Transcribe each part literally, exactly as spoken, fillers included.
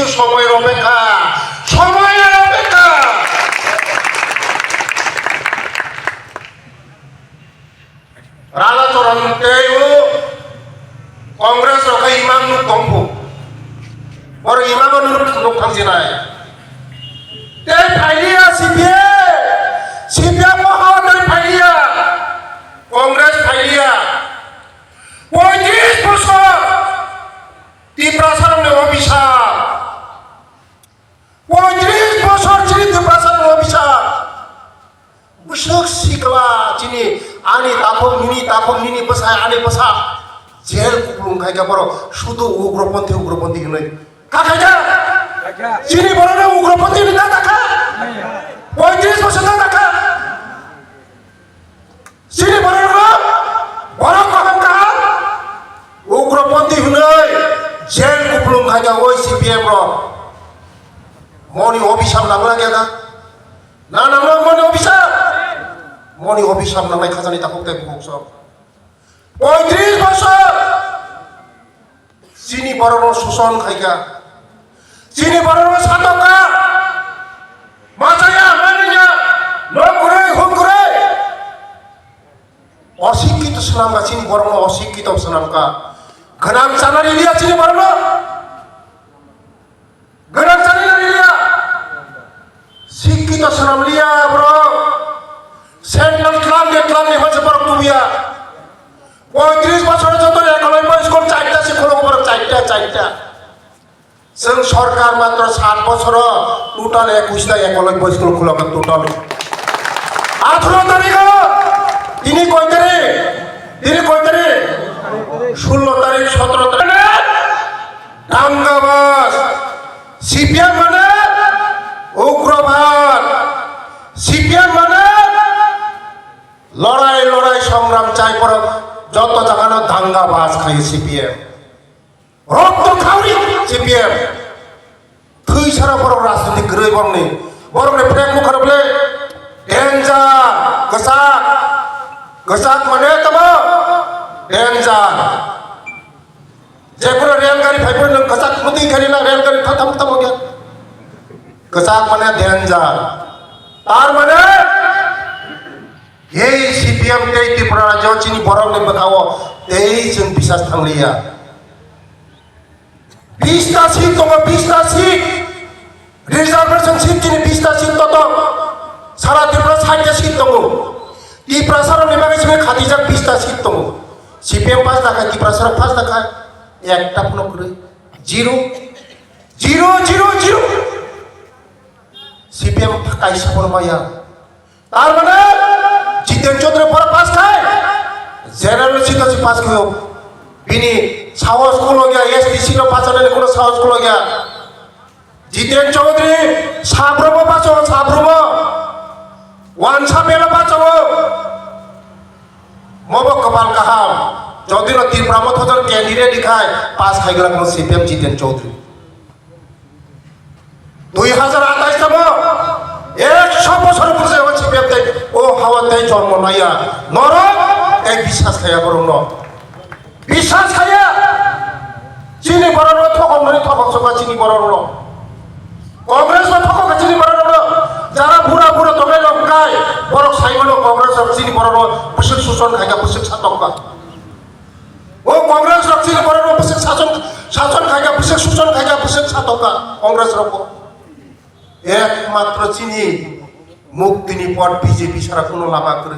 Somoi rw bekha, somoi rw bekha. Rala Choron tei o Congress rok khe imang nuk tongphu. Boro imango nuk, nuk thangsinai. Tei phailiya C P M, C P M o ha tei phailiya, Congress phailiya. Poitris bosor Tiprasa rokni obisap. Poitris bosor chini Tiprasa rokni obisap. Bwswk sikla chini ani takhuk nini takhuk nini bwsai ani bwsa jail kuplung khai kha borok sudu ugroponthi ugroponthi hinwi. Kha khai kha? Chini borokno ugroponthi hinwi ta ta kha? Poitris bosor ta ta kha? Chini borok rok, borok kaham kaham, ugroponthi hwnwi jail kuplung khai kha oi C P M rok. Moni obisap nangla kya da? Na nangla moni obisap? Moni obisap nangnai khajani takhuk tei bukhuk sok. Poitris bosor. Chini borokno suson khaikha. Chini borokno satokha. Machaya, manwya, nok kwrwi, huk kwrwi. Osikkito swnamkha, chini borokno osikkito swnamkha. Gwnang chanani liya chini borokno. Gwnang chanani liya. Sikkito swnam liya borok. Central tlang de tlang de hwnse borok tubuya. Poitris bosor joto ekoloi boy school chaita se khulok borok chaita, chaita. Chwng sorkar matro sat bosoro total ekush ta ekoloi boy school khulok total. Atharo tarikh o tini koi tarikh? Tini koi tarikh? Sullo tarikh, sotoro tarikh. Dangabas, C P M mane ugrobad, C P M mane lorai lorai songram chai borok joto jagano dangabas khayo C P M. Rokto khauri C P M. Thwi sara borok rajniti kwrwi borokni. Borokni flag mukha rok le danger, kwchak. Kwchak mane tamo danger. Jekunu rail gari phai phuru nwng kwchak mwtwi khe rila rail gari thatham tamo khe. Kwchak mane danger. Tar mane ei C P M tei Tripura rajyo chini borokni bwkhao tei chwng bisas thangliya. Bista seat tongo, bista seat. Reservation seat chini bista seat totok. Sara Tripura sait ta seat tongo. Tiprasa rokni bagwi simi khatijak bista seat tongo. C P M pass dakha, Tiprasa rok pass dakha. Ekta phano kwrwi. Zero. Zero, zero, zero. C P M kaisa phano maya. Tar mane Jiten Chaudhary borok pass khai, general seat o se pass khaio. Bini sahos kulo gya, S T seat o pass anani kuno sahos kulo gya. Jiten Chaudhary sabrobo pass o, sabrobo. Wansa belo pass o. Mobo kwpal kaham. Jodi no Tipra Motha jon candidate khai pass khai gla kuno C P M Jiten Chaudhary. Dui hajar atais tamo ekso bosor pujai o C P M tei o hawa tei jormo naya norok tei bisas khaya borok no bisas khaya chini borok no thokong nani thokong soka chini borok no Congress no thokong kha chini borok no jara bura bura tongnai rok kai borok sai mano Congress rok chini borok no bwswk suson khai kha bwswk satok kha. O Congress rok chini borok rok bwswk sason, sason khaikha, bwswk suson khaikha, bwswk satokha Congress rok bo. Ekmatro chini muktini pot B J P sara kuno lama kwrwi.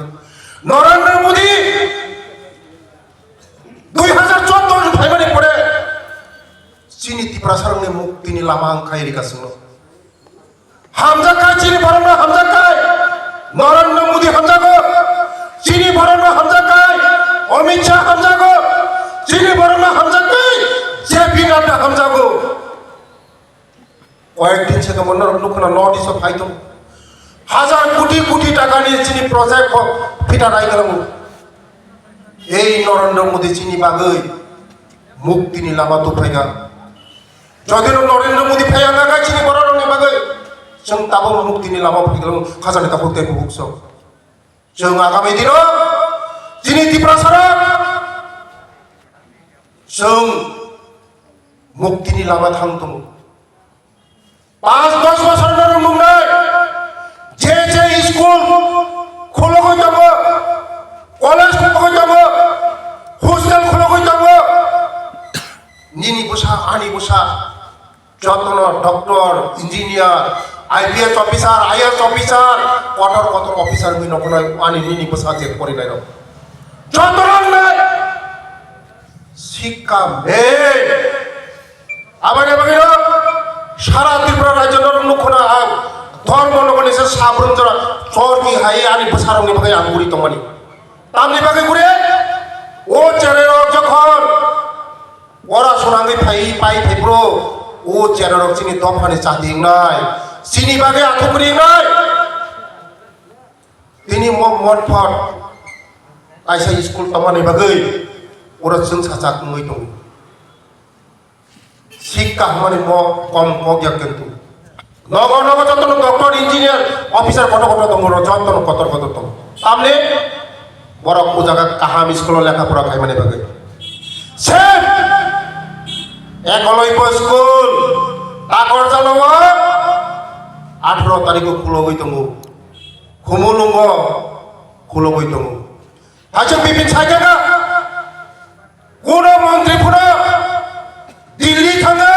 Narendra Modi dui hajar choudo ni phaimani pore chini Tiprasa rokni muktini lama wngkhai rika chwngno. Hamjakkai chini borokno hamjakkai. Narendra Modi hamjago. Chini borokno hamjakkai. Amit Shah hamjago. Chini borokno hamjakkai. J P Nadda hamjago. Koyek din se tongmo norok nukho na North East o phai tongo. Hajar koti koti taka ni chini project bo phita nai kwlango. Ei Narendra Modi chini bagwi muktini lama tubuphaikha. Jodi no Narendra Modi phaiya na kha chini borok rokni bagwi, chwng tabuk muktini lama phaiglak khajani takhuk tei bubuk sok. Chwng agami dino chini Tiprasa rok chwng muktini lama thang tongo. Panch dos bosor no nungnai, je je school khulogwi tongo, college khulogwi tongo, hostel khulogwi tongo, nini bwsa, ani bwsa, jotono doctor, engineer, I P S officer, I A S officer, kotor kotor officer wngwi nongkhornai ani nini bwsa je porinairok. Jotono wngnai. Sikka main. Aboni bagwino sara Tripura rajyo norok nukhono ang dhormo nokoni se sabrum jora chorni hai ani bwsarokni bagwi ang guri tongmani. Tamni bagwi guri o cherairok jokhon ora sunangwi phai pai phai bro o cherairok chini dophani chati wngnai, chini bagwi athuk ri wngnai. Tini mo motphot kaisa school tongmani bagwi oro chwngsacha wngwi tongo. Sikka hwnmani mo kom kok ya kintu. Nogo nogo jotono doctor, engineer, officer kotor kotor tongo, oro jotono kotor kotor tongo. Tamni borok o jaga kaham school o lekha pora khaimani bagwi. Same Ekoloibya school Takorjala o atharo tarikh o khulogwi tongo. Khumulwngo khulogwi tongo. Hachwk bibin saikha kha, kuno montri phano Delhi thangwi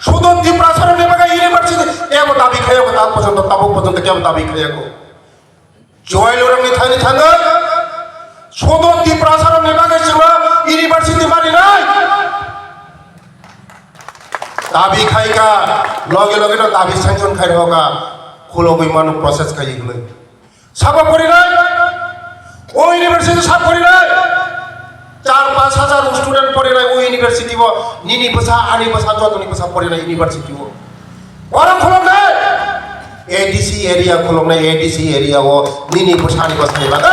sudu Tiprasa rokni bagwi university kebo dabi khaiya kho, tak porjonto, tabuk porjonto kebo dabi khaiya kho. Joy Lurangni thani thangwi sudu Tiprasa rokni bagwi chwngno university maninai dabi khai kha, loge loge no dabi sanction khai rw kha, khulogwi mano process khai hwnwi. Sabo porinai, o university sab porinai, char panch hajar student porinai o university o, nini bwsa, ani bwsa, jotoni bwsa porinai university o. Borok khuloknai, A D C area khuloknai, A D C area o, nini bwsa, ani bwsa ni bagwi.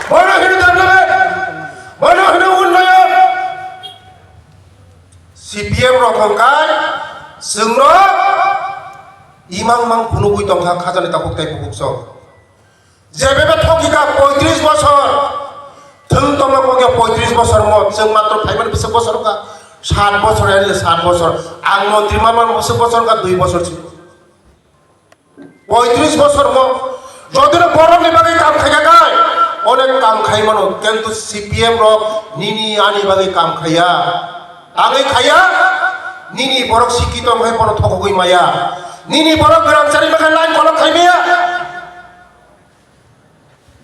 Bono hino development, bono hino unnoyon. C P M rok hwnkhe chwngno imang mang phunugwi tongkha khajani takhuk tei bukhuk sok. Jebebe thokika poitris bosor, thwng tongma kongya poitris bosor mo, chwng matro phaimani bwswk bosor wngkha sat bosor, ani sat bosor, ang montri manmani bwswk bosor wngkha dui bosor si. Poitris bosor mo, jodi no borok ni bagwi kam khaika kai, onek kam khai mano, kintu C P M rok nini ani bagwi kam khaiya, tangwi khaiya, nini borok sikito wngkhe bono thokogwi maya, nini borok gwnangchari bagwi line kolok khai maya.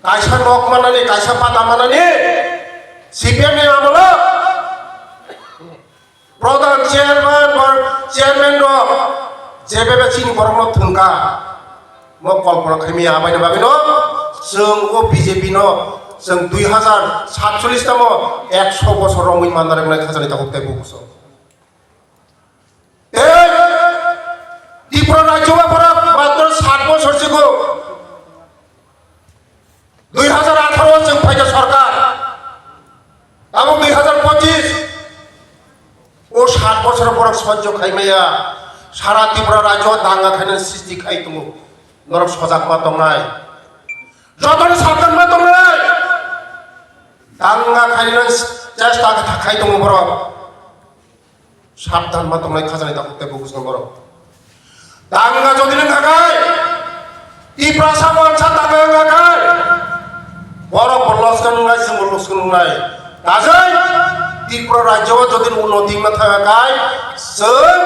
Kaisa nok manani, kaisa pata manani, C P M ni amolo prodhan chairman ba chairman rok jebebe chini borokno thwngkha, mo kolpona khaimaya abaini bagwino chwng o B J P no chwng dui hazar satchollish tamo ekso bosor romwi manna rwnai khajani takhuk tei bukuso. Tei Tripura rajyo o borok matro sat bosor sigo dui hazar atharo chwng phaikha sorkar, tabuk dui hazar pochis, o sat bosor borok sojjo khaimaya, sara Tripura rajyo danga khainani sristi khai tongo, norok sojak ma tongnai, jotono sabdan ma tongnai, danga khainani chesta khai tongo borok. Sabdan ma tongnai khajani takhuk tei bukuchwng borok. Danga jodi nang khakai, Tiprasa wansa danga wng khakai, borok bo loskon wngnai, chwng bo loskon wngnai. Kajai Tripura rajyo o jodi unnoti wngna thang khakai, chwng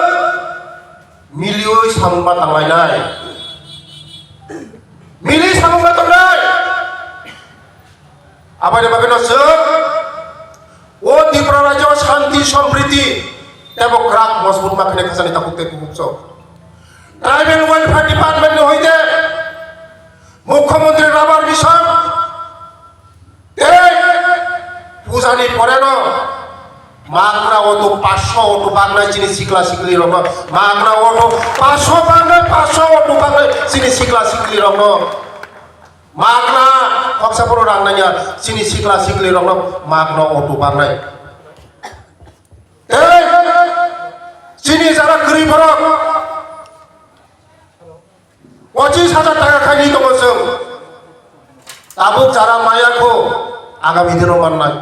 miliui samung ma tanglainai. Mili samung ma tongnai. Aboni bagwino chwng o Tripura rajyo shanti, sampriti tei bo kwrak mojbut ma khainai khajani takhuk tei bukuchwng. Tribal Welfare Department ni hoite Mukhyamantri Rabar Mission tei pujani poreno magra auto paanch sho auto bagnai chini sikla sikli rokno, magra auto paanch sho bagnai, paanch sho auto bagnai chini sikla sikli rokno. Magna khoksa phano rang nangya, chini sikla sikli rokno magna auto barnai. Tei chini jara kwrwi borok pochis hajar taka khaini tongo chwng. Tabuk jara maya kho agami dino mannai.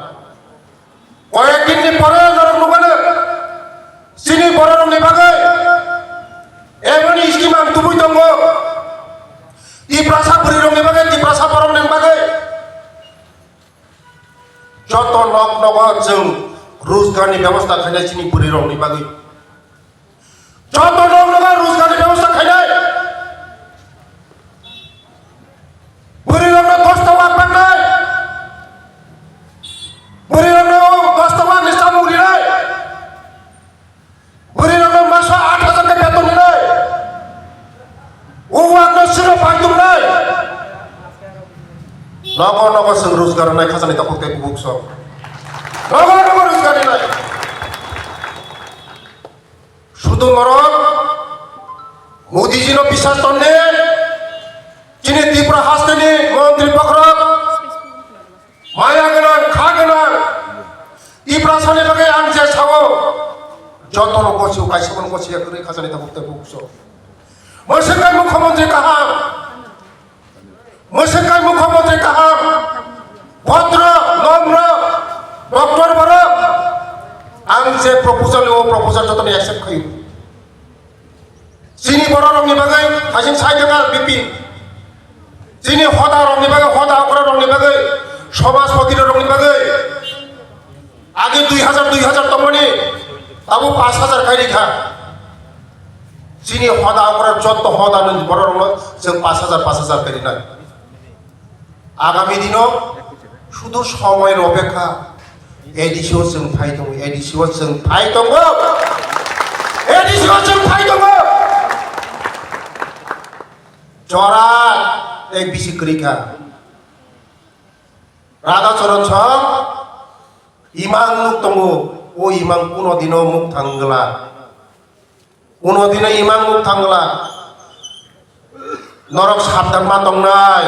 Koyek din ni pore norok nukmano, chini bororokni bagwi Chwng rojgarni bebosta khainai chini bwrwirokni bagwi. Joto nokno rojgarni bebosta khainai. Bwrwirokno dos ta wak baknai. Bwrwirokno dos ta wakni chamung rinai. Bwrwirokno masa aat hajar khe beton rinai. O wakno siro pai tongnai. Nogo nogo chwng rojgar rwnai khajani takhuk tei bubuk sok. Nogo nogo rojgar rinai. Sudu norok Modiji no biswas tonde, chini Tripura hasteni montri bokhorok, maya gwnang, kha gwnang, Tiprasani bagwi ang je sao, jotono gosio, kaisa bono gosio kwrwi khajani takhuk tei bubuk sok. Mwswk kai mukhyamantri kaham. Mwswk kai mukhyamantri kaham, bhodro, nomro, doctor borok, ang je proposal o proposal jotono accept khaio. Chini bororokni bagwi hasing sai thangkha B P, chini hoda rokni bagwi, hoda okra rokni bagwi, somajpati rokni bagwi. Age dui hajar, dui hajar tongmani, abo pash hajar khairi kha. Chini hoda okra jotto hoda nung bororokno chwng pash hajar, pash hajar khairi nai. Agami dino sudu somoy ropekha, A D C o chwng phai tongo, A D C o chwng phai tongo, A D C o chwng phai tongo. Jora tei bisi kwrwi kha. Radha Charan song imang nuk tongo, o imang kuno dino muk thang gla. Kuno dino imang muk thang gla. Norok sabdan ma tongnai.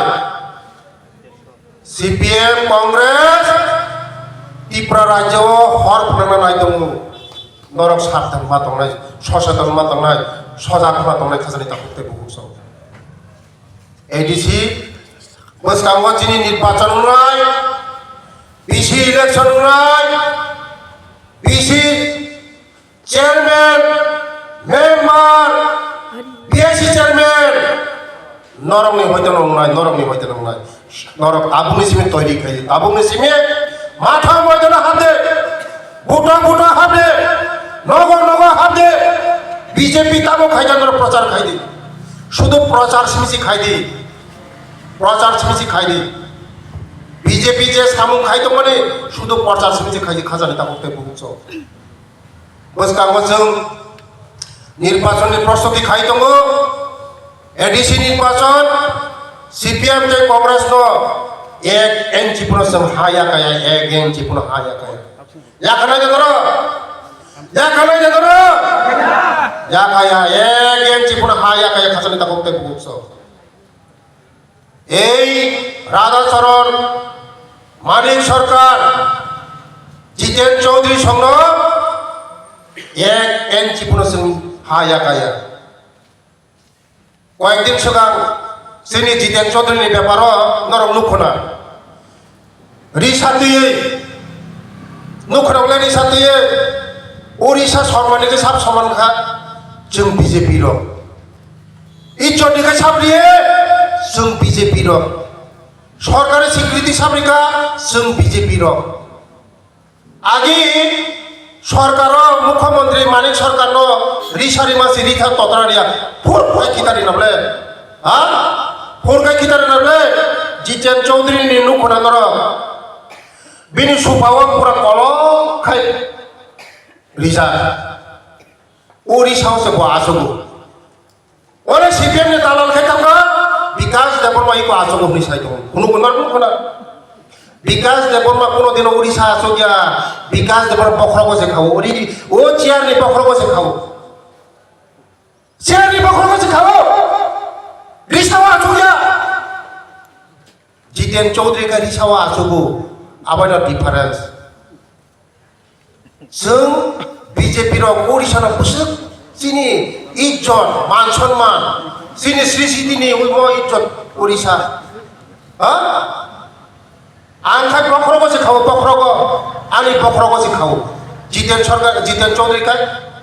C P M, Congress, Tripura rajyo o hor phwrwngna nai tongo. Norok sabdan ma tongnai, soseton ma tongnai, sojak ma tongnai khajani takhuk tei bubuk song. A D C bwskango chini nirbachon wngnai, B C election wngnai, B C chairman, member, B S C chairman, norokni hoite wngnai, norokni hoite wngnai. Norok tabukni simi toiri khai, tabukni simi matha moidano habde, buta buta habde, nogo nogo habde, B J P tamo khaija norok prochar khaidi. Sudu prochar simi si khaidi. Prochar simi si khaidi. B J P je samung khai tongmani sudu prochar simi si khaidi khajani tabuk tei bubuk so. Bwskango chwng nirbachonni prostuti khai tongo, A D C nirbachon, C P M tei Congress no ek inch phano chwng ha ya kaya, ek inch phano ha ya kaya. Ya khanai de doro, ya khanai de doro, ya kaya, ek inch phano ha ya kaya khajani tabuk tei bubuk so. Ei Radha Charan, Manik Sarkar, Jiten Chaudhary songno ek inch phano chwng ha ya kaya. Koyekdin swkang chini Jiten Chaudhary ni beparo norok nukhuna. Risa twiwi, nukhwrok le risa twiwi, o risa somani khe sab soman kha, chwng B J P rok. Ijjot ni khe sab riye, chwng B J P rok. Sorkari sikriti sab rikha, chwng B J P rok. Agi sorkaro mukhyamantri Manik Sarkarno risa rima si rikha totra riya, phur phai khitari nable. Ha? Phur khai khitari nable. Jiten Chaudhary ni nukhuna norok. Bini supao pura kolok khai rijak. Uri saose bo asogo. Ore C P M ni dalal khai tamo Bikas Debbarma iko asogo hwnwi sai tongo. Kunu kunu nukho na. Bikas Debbarma kuno dino uri sa asogya. Bikas Debbarma bokhrogo se khao. Uri o chair ni bokhrogo se khao. Chair ni bokhrogo se khao. Risao asogya. Jiten Chaudhary khe risao achugo, abono difference. Chwng B J P rok Odisha no bwswk chini ijjot, man sonman, chini sri siti ni omo ijjot Odisha. Ha? Ang khai bokhrogo se khao, bokhrogo, ani bokhrogo se khao. Jiten Sarkar, Jiten Chaudhary khai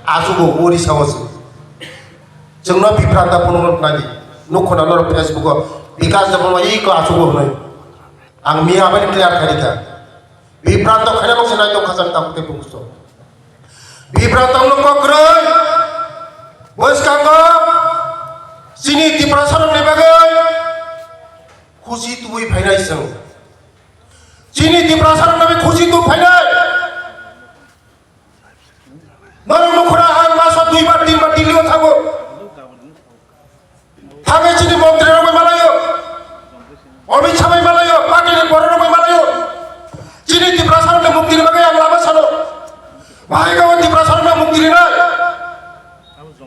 achugo Odisha o se. Chwngno bipranta phunuknani nukho na norok Facebook o Bikas Debbarma iko achugo hwnwi. Ang miya abani clear khairikha. Bibranto khaina bangsi nai tong khajak tabuk tei bungso. Bibranto no kok kwrwi bwskango chini Tiprasa rokni bagwi khusi tubui phainai chwng. Chini Tiprasa rokni bagwi khusi tubui phainai. Norok nukhura ang maso duibar, tinbar Delhi o thango. Thangwi chini montri rok bai malayo. Amit Shah bai malayo, party ni borok rok bai malayo. Chini Tiprasa rokni mukti ni bagwi ang lama sano. Bahai gaon Tiprasa rokni mukti ni nai.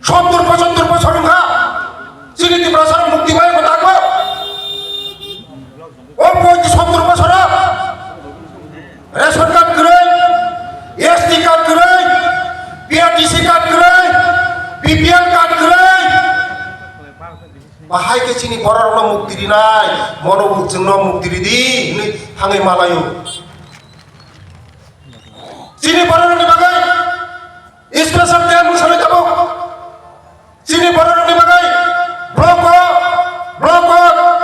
Sottur pochattur bosor wngkha. Chini Tiprasa rok mukti bai ko tako. O poito sottur bosor. Ration card kwrwi, S T card kwrwi, P R T C card kwrwi, B P L card kwrwi. Bahai khe chini bororokno mukti rinai, mono chwngno mukti ridi hinwi thangwi malayo. Chini bororokni bagwi special camp wngsanai tabuk. Chini bororokni bagwi block o, block o,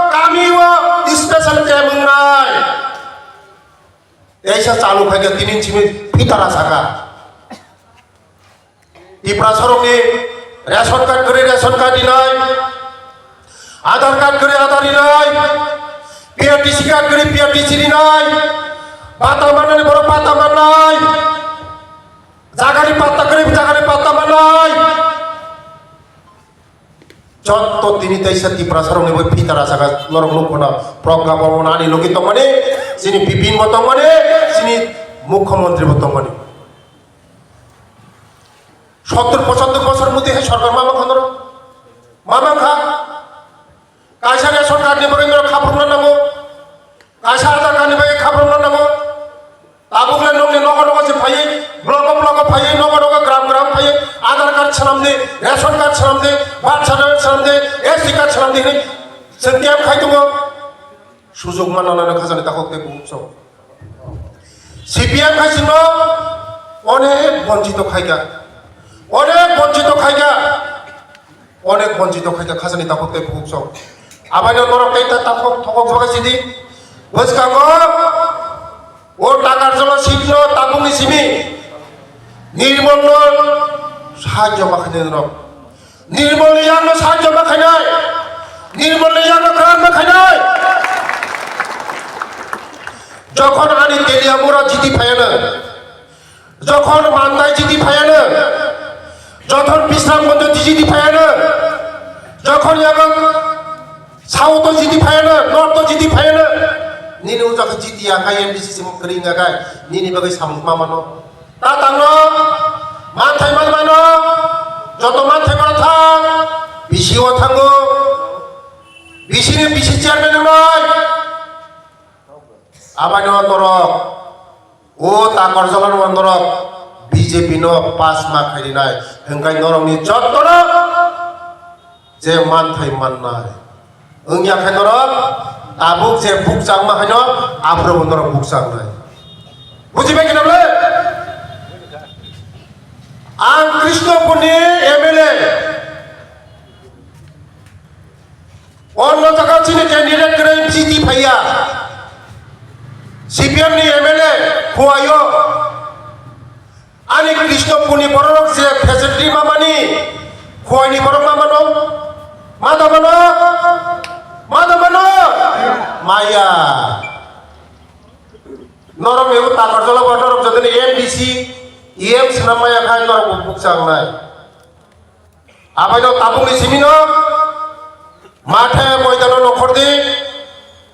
kami o special camp wngnai. Teisa chalu khaikha tini simi phitara saka. Tiprasa rokni ration card kwrwi ration card rinai, Aadhaar card kwrwi Aadhaar rinai, P R T C card kwrwi P R T C rinai, bata mannani borok bata mannai, jagani patta kwrwi jagani patta mannai. Jotto tini teisa Tiprasa rokni bai phitara saka norok nukho na Pragya Bhawan ani logi tongmani, chini Bipin bo tongmani, chini Mukhyamantri bo tongmani. Sottur pochattur bosor muti hai sorkar ma mankha norok? Ma mankha? Kaisa ration card ni bagwi norok khaprokna nango. Kaisa Aadhaar card ni bagwi khaprokna nango. Tabuk le nokni nogo nogo se phaiwi, blogo blogo phaiwi, nogo nogo gram gram phaiwi, Aadhaar card swnam di, ration card swnam di, birth certificate swnam di, S T card swnam di hinwi chwng camp khai tongo. Sujok manna nai khajani takhuk tei bukhuk song. C P M khai chwngno onek bonchito khaikha, onek bonchito khaikha. Onek bonchito khaikha khajani takhuk tei bukhuk song. Abaino norok tei ta takhuk thokok bagwi sidi. Bwskango o Takarjala seat no tabukni simi Nirmol no sahajyo ma khainai norok. Nirmol ni yakno sahajyo ma khainai. Nirmol ni yakno kwran ma khainai. Jokhon ani Teliamura jiti phaiano. Jokhon Mandai jiti phaiano, jokhon Bisramganj jiti phaiano, jokhon yago South jiti phaiano, North jiti phaiano, nini ujak jiti ya kai M D C simo kring ya kai, nini bagwi samung ma mano. Ta tangno, manthai man mano, joto manthai mano thang, B C O thango, B C ni B C chairman wngnai. Abaino norok, o Takarjala no norok B J P no pass ma khainai, hwnkhe norokni jottono je manthai mannai. Wngya khe norok tabuk je bukchang ma khaino, aphuru bo norok bukchangnai. Bujibai khe na bole? Ang Krishnapurni M L A. Ono jaga chini candidate kwrwi B J P phaiya. C P M ni M L A Khuaio. Ani Krishnapurni borok je facility mamani Khuaini borok mamano. Mada mano. Mada mano. Maya. Norok ebo Takarjala bo norok jotoni M D C, E M swnam maya khai norok bukchang nai. Abaino tabukni simino mathe moidano nokhordi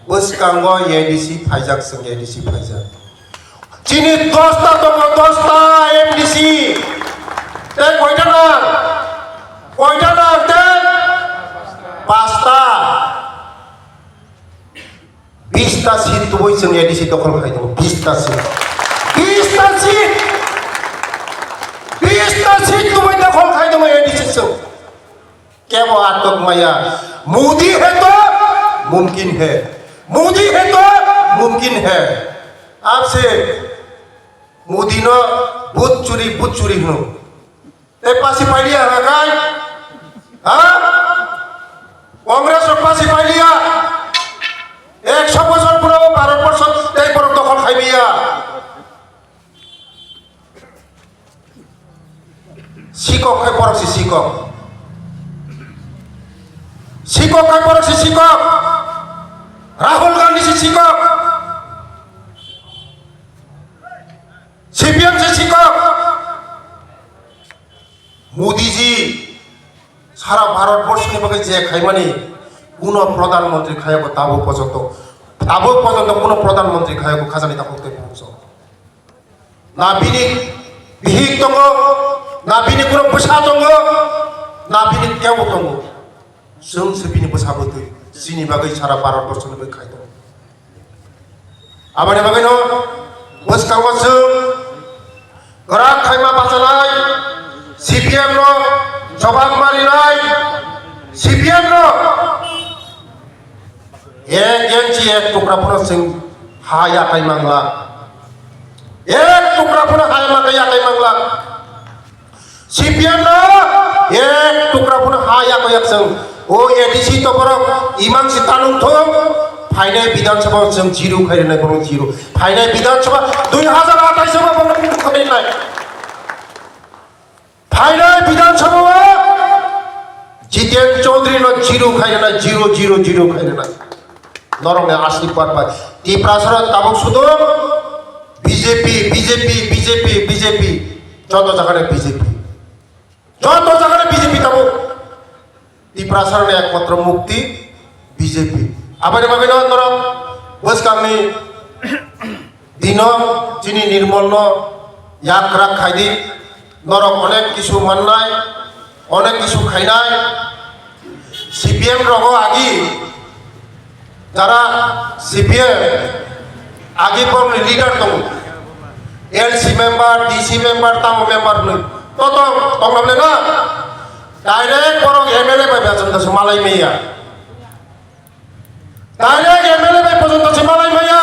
bwskango A D C phaijak, chwng A D C phaijak. Chini dosta tongo, dosta M D C. Tei koita nang? Koita nang tei? Pasta. Bista seat tubui chwng A D C dokhol khai tongo, bista seat. Bista seat. Bista seat tubui dokhol khai tongo A D C chwng. Kebo atok maya. Modi hai to mumkin hai. Modi hai to mumkin hai. Aap se Modi no bhut churi, bhut churi hwno. Tei pasi pailiya hwnka khai? Ha? Congress rok pasi pailiya? Ekso bosor phuru Bharat borsho tei borok dokhol khai maya. Sikok khai borok si sikok. Sikok khai borok si sikok. Rahul Gandhi si sikok. C P M si sikok. Modi ji sara Bharat borshoni bagwi je khaimani kuno pradhan mantri khayako tabuk porjonto, tabuk porjonto kuno pradhan mantri khayako khajani tabuk tei pungso. Na bini bihik tongo, na bini kuno bwsa tongo, na bini kebo tongo. Chwng se bini bwsa bwtwi, chini bagwi sara Bharat borshoni bagwi khai tongo. Aboni bagwino bwskango chwng kwrak khaima bachanai, C P M no jobab marinai, C P M no ek inchi ek tukra phano chwng ha yakai mangla, ek tukra phano ha yakai mangla. C P M no ek tukra phano ha yak yak chwng. O A D C to borok imang si tanung thung. Phainai Bidhan Sabha chwng zero khai rwnai borok zero. Phainai Bidhan Sabha dui hazar athais o borok zero khai rwnai. Phainai Bidhan Sabha o Jiten Chaudhary no zero khai rwnai, zero, zero, zero khai rwnai. Norok ni aswk bat bai. Tiprasa rok tabuk sudo B J P, B J P, B J P, B J P, B J P. Joto jaga ni B J P. Joto jaga ni B J P tabuk. Tiprasa rok ni ekmatro mukti B J P. Aboni bagwi no norok bwskang ni dino chini Nirmol no yakrak khai di. Norok onek kisu mannai, onek kisu khainai. C P M rogo agi, jara C P M agi borokni leader tongo, L C member, D C member, tamo member hwnwi. To to tongna bwle na? Direct borok M L A bai bacham da se malai maya. Direct M L A bai porjonto se malai maya,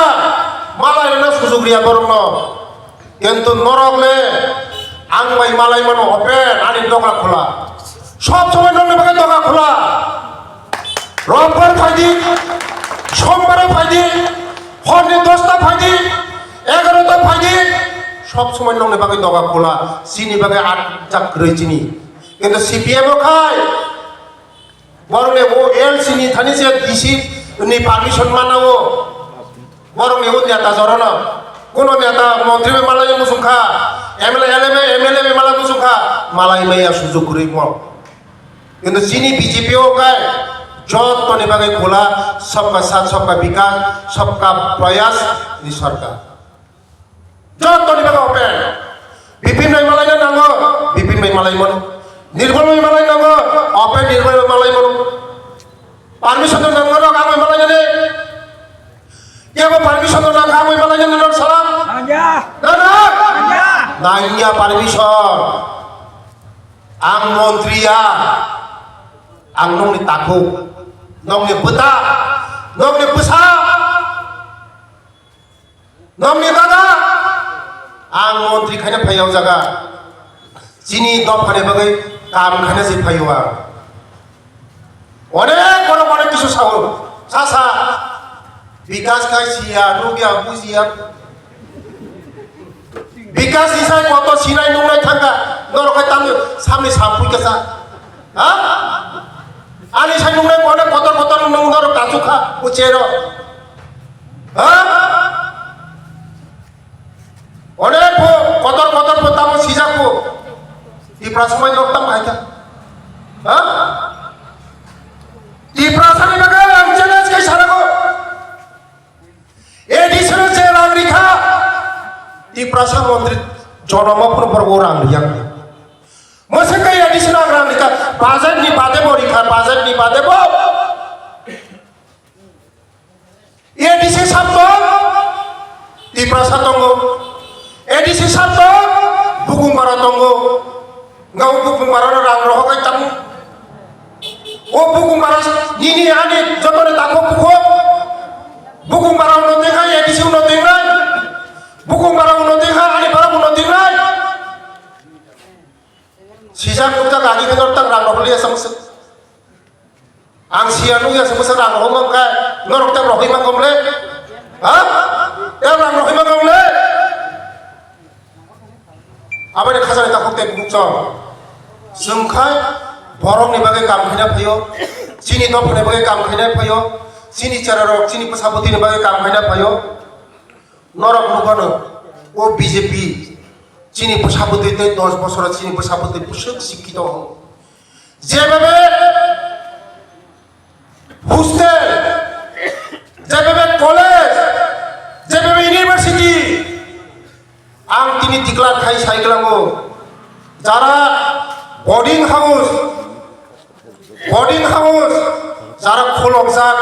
malai rwna sujug riya borokno. Kintu norok le ang bai malai mano open ani doga khula. Sob somoi nokni bagwi doga khula. Robbar phai di, Sombar phai di, horni dosta phai di, egarota phai di, sob somoi nokni bagwi doga khula. Chini bagwi atjak kwrwi chini. Kintu C P M o khai Borok ni o L C ni thani se D C ni permission mana o. Borok ni o neta jora no. Kuno neta montri bai malai muchung kha, M L A, L M A, M L A bai malai muchung kha, malai maya sujug kwrwi mo. Kintu chini B J P o kai jotto ni bagwi khula sabka saath, sabka bikas, sabka prayas ni sarkar. Jotoni bagwi open. Bipin bai malai na nango, Bipin bai malai mano. Nirbol bai malai nango, open Nirbol bai malai mano. Permission no nango rok ang bai malai nani. Kebo permission no nang ang bai malai nani rok sala. Nangya. Na na. Nangya. Nangya permission. Ang montri ya. Ang nongni takhuk, nongni bwta, nongni bwsa. Nokni dada, ang montri khaina phai o jaga. Chini dophani bagwi kam khaina se phai o ang. Onek borok onek kisu sao. Sasa, bikas khai siya, nukya, bujiya. Bikas ni sai koto sinai nungnai thangka, norok khai tamni samni sampui kasa. Ha? Ani sai nungnai kono kotor kotor nung norok kachuk kha, uchero. Ha? Onek pho kotor kotor pho tamo sijak pho. Tiprasa mai nok tam hai kha. Ha? Tiprasa ni bagwi ang challenge khai sarago. A D C no je rang rikha, Tiprasa montri jonomo phuru borok o rang riyak. Mwswk khe A D C no ang rang rikha, budget ni bade bo rikha, budget ni bade bo. A D C sab tong, Tiprasa tongo, A D C sab tong, Bukumbara tongo. Nga o Bukumbara no rang rohor kai tamo. O Bukumbara nini ani jotoni takhuk bukhuk. Bukumbara uno tengha, A D C uno tengnai. Bukumbara uno tengha, ani bara uno tengnai. Sijak nukjak agi khe norok tang rang rohor liya samswk. Ang siya nukya se bwsa rang rohor mankha, norok tang rohor mangkha mole? Ha? Tang rang rohor mangkha mole? Aboni khajani takhuk tei bukchong. Chwng khai borokni bagwi kam khaina phaio, chini dophani bagwi kam khaina phaio, chini cherarok, chini bwsabwtwini bagwi kam khaina phaio. Norok nukano, o B J P chini bwsabwtwi tei dos bosoro chini bwsabwtwi bwswk sikkito wngo. Jebebe hostel, jebebe college, jebebe university, ang tini declare khai sai kwlango, jara boarding house, boarding house, jara khulokjak,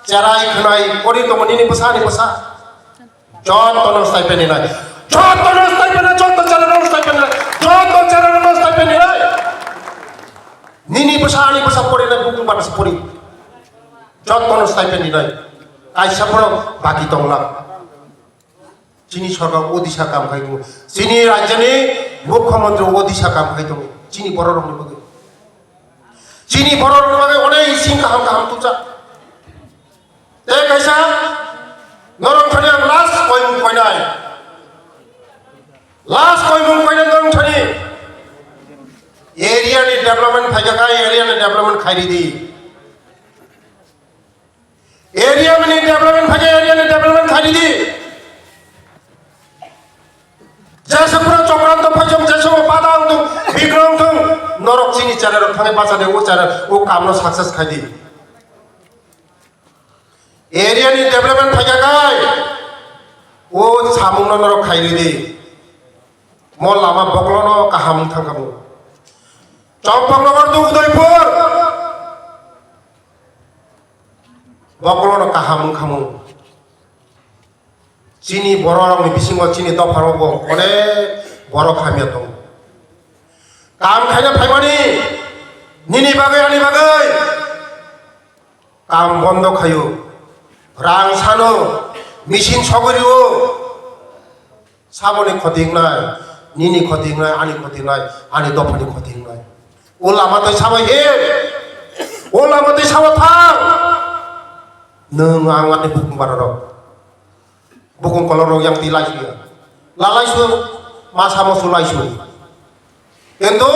cherai khwnai kori tongo nini bwsa ani bwsa. Jotono stipend hinai. Jotono stipend hinai, joto channel no stipend hinai. Joto channel no stipend hinai. Nini bwsa ani bwsa pori nai, bukung bana se pori. Jotono stipend hinai. Kaisa phano baki tongla. Chini sorkar odisha kam khai tongo. Chini rajyoni mukhyamantri odisha kam khai tongo. Chini bororokni bagwi. Chini bororokni bagwi onek sing kaham kaham tubjak. Tei kaisa norok thani ang last koimung koinai. Last koimung koinai norok thani. Area ni development phaikha kha, area ni development khairidi. Area ni development phaikha, area ni development khairidi. Jesa pura chokranto phaijak, jesa o pada wngthung, bigra wngthung, norok chini channel rok thangwi bacha de, o channel, o kamno success khai di. Area ni development phaikha khai, o samungno norok khai ridi. Mo lama bokolono kaham wng thangkha bo. Champaknagar to Udaipur, bokolono kaham wng khamu. Chini bororokni bisingo chini dopharokbo onek borok hamya tongo. Kam khaina phaimani nini bagwi ani bagwi kam bondo khaio. Rang sano, machine sogwi rio. Saboni khoti wngnai, nini khoti wngnai, ani khoti wngnai, ani dophani khoti wngnai. O lama twi sabo he, o lama twi sabo thang. Nwng ang ani bukung bararok. Bukung kolorok yang twi laisuya. La laisu, ma samo su laisu. Kintu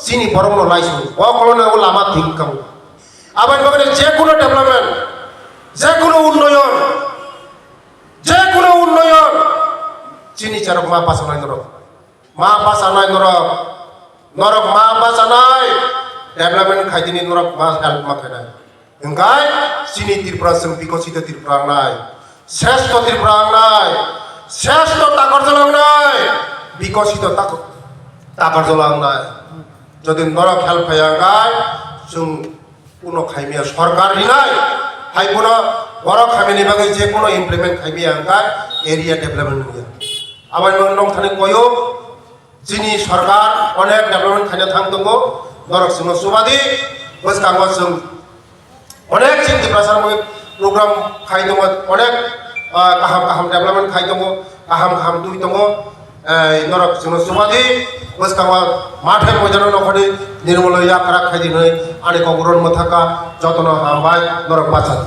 chini borokno laisu, o kolorno o lama thik kamo. Aboni bagwi je kuno development, je kuno unnoyon, je kuno unnoyon, chini cherok ma bachanai norok. Ma bachanai norok, norok ma bachanai, development khaitini norok ma help ma khainai. Hingkai chini Tripura chwng bikosito Tripura wngnai, sreshto Tripura wngnai, sreshto Takarjala wngnai, bikosito Tak-, Takarjala wngnai. Jodi norok help khaiya hingkai chwng kuno khaimya sorkar rinai, hai kuno borok khaimani bagwi je kuno implement khaimya hingkai area development wngya. Aboni nongthani koyo. Chini sorkar onek development khaina thang tongo, norok chwngno chubadi, bwskango chwng onek chini Tiprasa mui program khai tongo, onek, ah, kaham kaham development khai tongo, kaham kaham twi tongo, eh, norok chwngno chubadi, bwskango mathai moidano nokhorni nirmolo yakrak khai di hwnwi ani kok ron mwthaka jotono hambai norok bacha di.